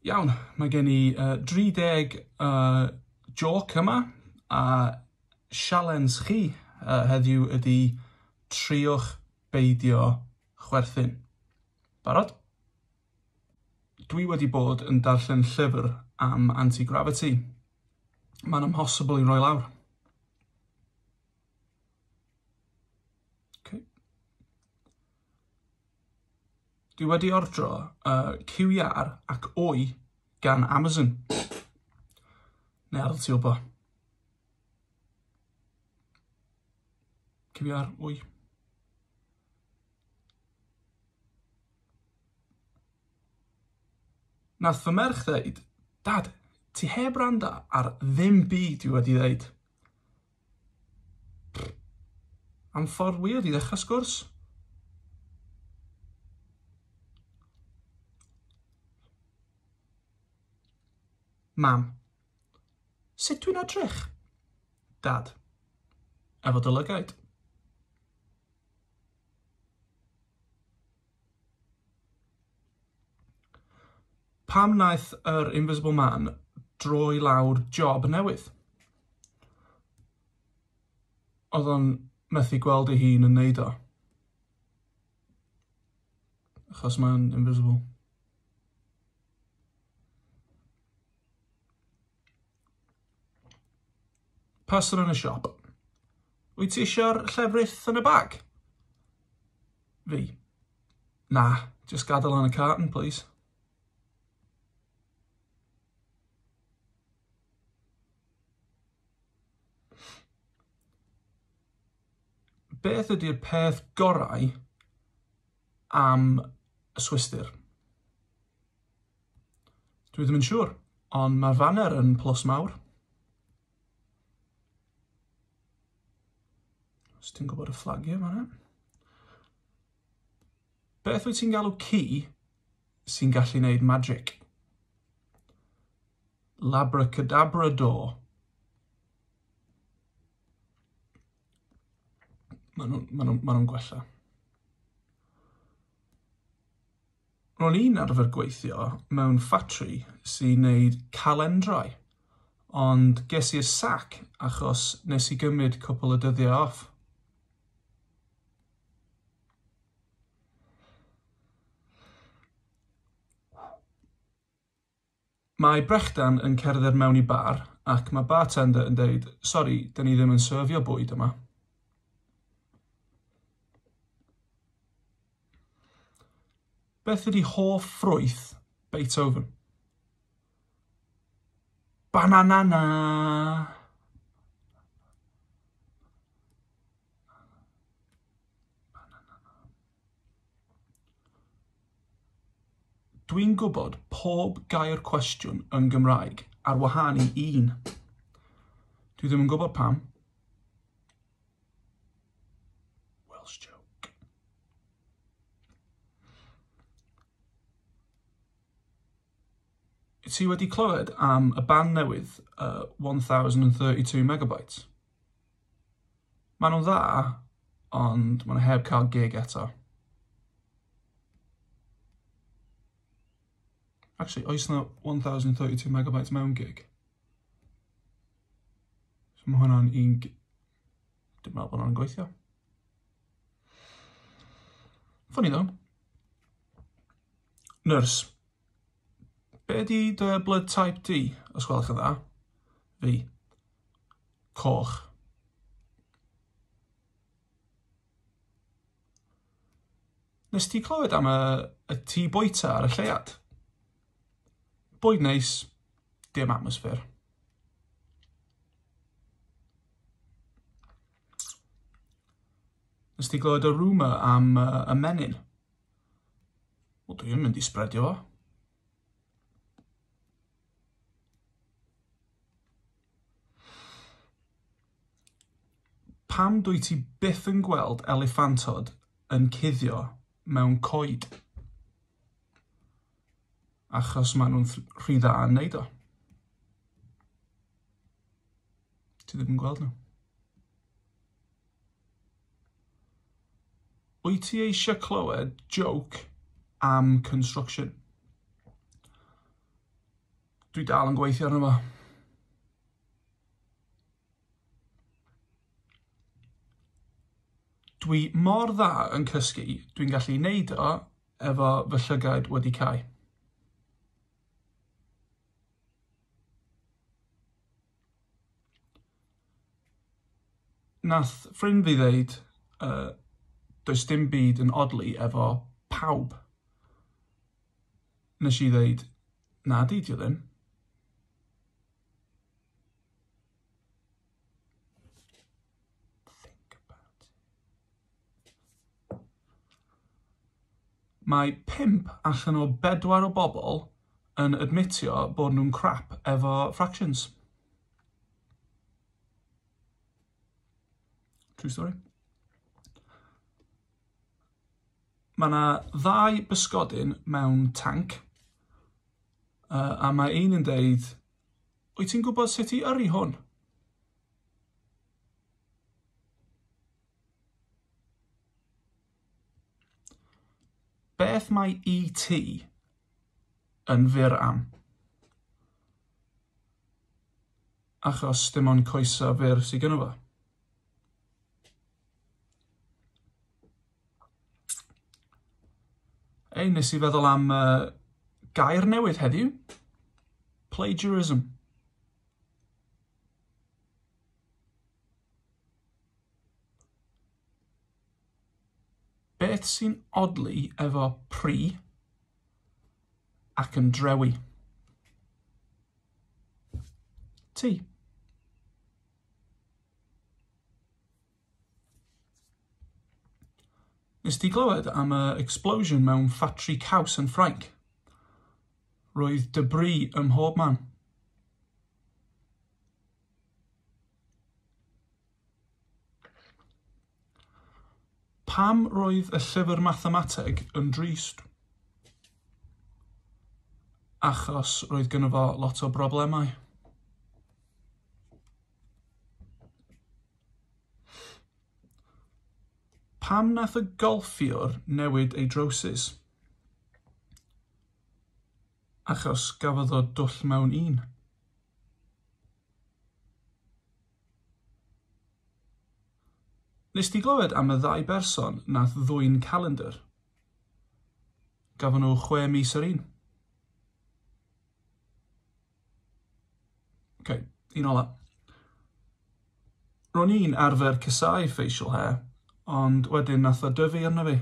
Iawn, mae gen i 30 joc yma, a sialens chi heddiw ydy triwch beidio chwerthin. Barod? Dwi wedi bod yn darllen llyfr am anti-gravity. Mae'n amhosibl i roi lawr. Okay. Dwi wedi ordro QR ac wy gan Amazon. Neu ar ti wbo. QR, wy. Nath fy merch ddeud, Dad, ti heb randa ar ddim byd dwi wedi ddeud. Am ffordd weird i ddechrau sgwrs. Mam. Sut dwi'n edrych? Dad. Efo dy lygaid. Pam wnaeth yr Invisible Man droi lawr job newydd? Oedd o'n methu gweld ei hun yn neud o. Achos mae'n invisible. Person yn y siop. Wyt ti eisiau'r llefrith yn y bag? Fi. Na, just gadael yn y carton, please. Beth ydy'r peth gorau am y Swistir? Dwi ddim yn siŵr, ond mae'r faner yn plus mawr. Os ti'n gwybod y fflagiau fan'na. Beth wyt ti'n galw ci sy'n gallu gwneud magic? Labracadabrador. Maen nhw'n ma nhw, ma nhw gwella. Ro'n i'n arfer gweithio mewn ffatri sy'n neud calendrau, ond ges i'r sac achos nes i gymryd cwpl o dyddiau off. Mae Brechdan yn cerdded mewn i bar ac mae bartender yn deud, sori, dyn ni ddim yn serfio bwyd yma. Beth ydy hoff ffrwyth Beethoven? Bananana! Dwi'n gwybod pob gair cwestiwn yn Gymraeg ar wahân i un. Dwi ddim yn gwybod pam. Welsh joke. Ti wedi clywed am y band newydd 1032 Megabytes? Maen nhw'n dda, ond maen nhw heb cael gig eto. Actually, oes na 1032 megabytes mewn gig? So mae hwnna'n un... Dwi'n meddwl bod hwnna'n gweithio. Funny though. Nyrs. Be di dy blood type di, os gwelwch yn dda? Fi. Coch. Nes ti clywed am y, y tŷ bwyta ar y lleuad? Bwyd neis, dim atmosffer. Nes ti glywed y rumour am y menyn? Wel, dwi yn mynd i spreadio fo. Pam dwyt ti byth yn gweld eliffantod yn cuddio mewn coed? Achos maen nhw'n rhy dda yn neud o. Ti ddim yn gweld nhw. Wyt ti eisiau clywed joke am construction? Dwi dal yn gweithio arno fo. Dwi mor dda yn cysgu, dwi'n gallu neud o efo fy llygaid wedi cau. Nath ffrind fi ddeud, does dim byd yn odli efo pawb. Nes i ddeud, na di, dio ddim. Think about it. Mae 5 allan o 4 o bobl yn admitio bod nhw'n crap efo fractions. True story. Mae yna 2 bysgodyn mewn tanc, a mae un yn deud, wyt ti'n gwybod sut i yrru hwn? Beth mae ET yn fyr am? Achos dim ond coesau fyr sydd gynno fo. Ei, nes i feddwl am gair newydd heddiw. Plagiarism. Beth sy'n odli efo pri ac yn drewi? Ti. Nes ti glywed am y explosion mewn ffatri caws yn Ffrainc? Roedd debris ym mhob man. Pam roedd y llyfr mathemateg yn drist? Achos roedd gynno fo lot o broblemau. Pam nath y golffiwr newid ei drowsus? Achos gafodd o dwll mewn un. Nes ti glywed am y ddau berson nath ddwyn calendar? Gafon nhw 6 mis yr un. Ok, un ola. Ro'n i'n arfer casáu facial hair, ond wedyn nath o dyfu arno fi.